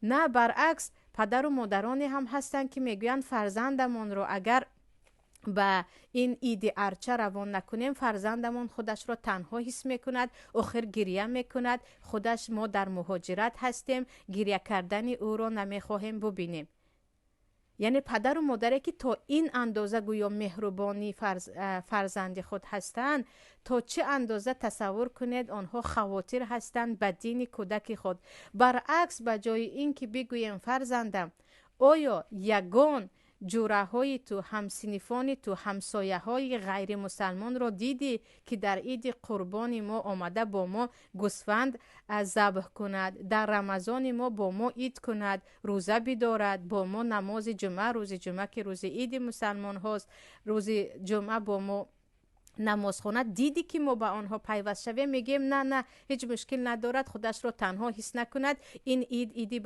На, баръакс, падару модароне ҳам ҳастанд, ки мегӯянд, фарзандамонро агар ба ин иди арча равон накунем, фарзандамон худашро танҳо ҳис мекунад, охир гиря мекунад худаш, мо дар муҳоҷират ҳастем, гиря кардани ӯро намехоҳем бубинем. Яъне падару модаре, ки то ин андоза гӯё меҳрубонии фарзанди худ ҳастанд, то чӣ андоза, тасаввур кунед, онҳо хавотир ҳастанд ба дини кӯдаки худ. Баръакс, ба ҷои ин ки бигӯем, фарзандам, оё ягон ҷураҳои ту, ҳамсинифони ту, ҳамсояҳои ғайримусалмонро дидӣ, ки дар иди қурбони мо омада бо мо гӯсфанд забҳ кунад, дар рамазони мо бо мо ид кунад, рӯза бидорад, бо мо намози ҷумъа, рӯзи ҷумъа, ки рӯзи иди мусалмонҳост, рӯзи ҷумъа бо мо намозхона, дидӣ, ки мо ба онҳо пайваст шавем? Мегӯем, на, на, ҳеҷ мушкил надорад, худашро танҳо ҳис накунад, ин ид иди